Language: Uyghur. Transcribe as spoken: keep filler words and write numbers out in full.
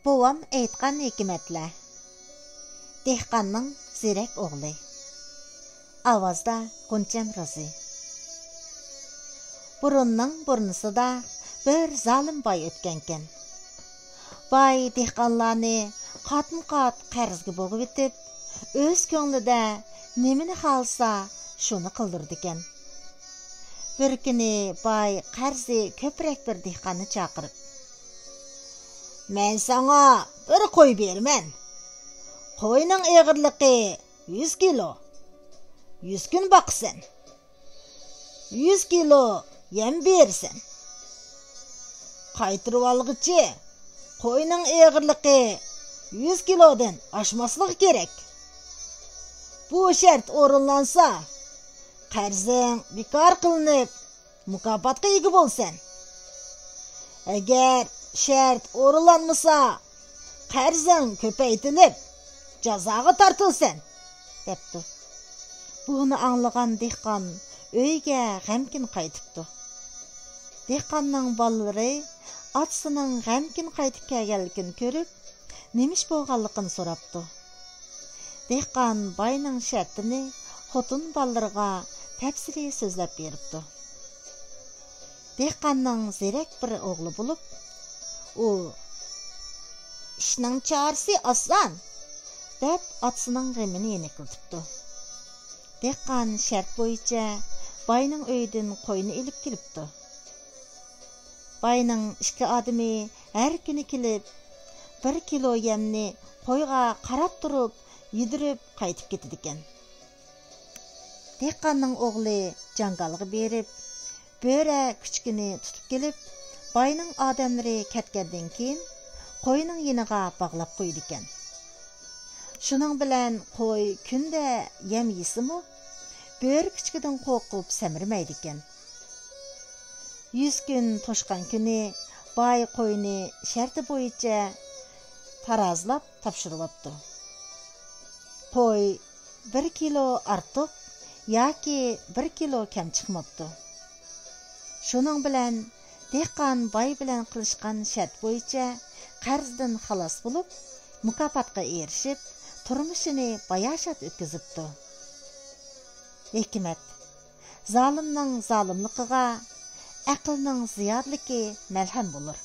بوۋام ئېيتقان ھېكمەتلەر. دېھقاننىڭ زېرەك ئوغلى. ئاۋازدا غۇنچەم رازى. بۇرۇننىڭ بۇرنىسىدا بىر زالىم باي ئۆتكەنكەن. باي دېھقانلارنى قاتمۇقات قەرزگە بوغۇۋېتىپ، ئۆز كۆڭلىدە نېمىنى خالىسا، شۇنى قىلدۇرىدىكەن. بىر كۈنى باي قەرزى كۆپرەك بىر دېھقاننى چاقىرىپ، مەن ساڭا بىر قوي بېرىمەن. قوينىڭ ئېغىرلىقى يۈز كىلو. يۈز كۈن باقىسەن. يۈز كىلو يەم بېرىسەن. قايتۇرۇۋالغۇچى قوينىڭ ئېغىرلىقى يۈز كىلودىن ئاشماسلىقى كېرەك. بۇ شەرت ئورۇنلانسا، قەرزىڭ بىكار قىلىنىپ، مۇكاپاتقا ئىگە بولىسەن. ئەگەر شەرت ئورۇنلانمىسا، قەرزىڭ كۆپەيتىلىپ، جازاغا تارتىلىسەن، دەپتۇ. بۇنى ئاڭلىغان دېھقان ئۆيىگە غەمكىن قايتىپتۇ. دېھقاننىڭ بالىلىرى ئاتىسىنىڭ غەمكىن قايتىپ كەلگەنلىكىنى كۆرۈپ، نېمە ئىش بولغانلىقىنى سوراپتۇ. دېھقان باينىڭ شەرتىنى خوتۇن بالىلىرىغا تەپسىلىي سۆزلەپ بېرىپتۇ. دېھقاننىڭ زېرەك بىر ئوغلى بولۇپ، ئۇ، ئىشنىڭ چارىسى ئاسان، دەپ ئاتىسىنىڭ غېمىنى يېنىكلىتىپتۇ. دېھقان شەرت بويىچە باينىڭ ئۆيىدىن قوينى ئېلىپ كېلىپتۇ. باينىڭ ئىككى ئادىمى ھەر كۈنى كېلىپ، بىر كىلو يەمنى قويغا قاراپ تۇرۇپ يېدۈرۈپ قايتىپ كېتىدىكەن. دېھقاننىڭ ئوغلى جاڭگالغا بېرىپ، بۆرە كۈچۈكىنى تۇتۇپ كېلىپ، باينىڭ ئادەملىرى كەتكەندىن كېيىن، قوينىڭ يېنىغا باغلاپ قويىدىكەن. شۇنىڭ بىلەن قوي كۈندە يەم يېسىمۇ، بۆرە كۈچۈكىدىن قورقۇپ سەمرىمەيدىكەن. يۈز كۈن توشقان كۈنى باي قوينى شەرتى بويىچە تارازىلاپ تاپشۇرۇۋاپتۇ. قوي بىر كىلو ئارتۇق ياكى بىر كىلو كەم چىقماپتۇ. شۇنىڭ بىلەن دېھقان باي بىلەن قىلىشقان شەرت بويىچە قەرزدىن خالاس بولۇپ، مۇكاپاتقا ئېرىشىپ، تۇرمۇشىنى باياشات ئۆتكۈزۈپتۇ. ھېكمەت. زالىمنىڭ زالىملىقىغا ئەقىلنىڭ زىيادىلىكى مەلھەم بولۇر.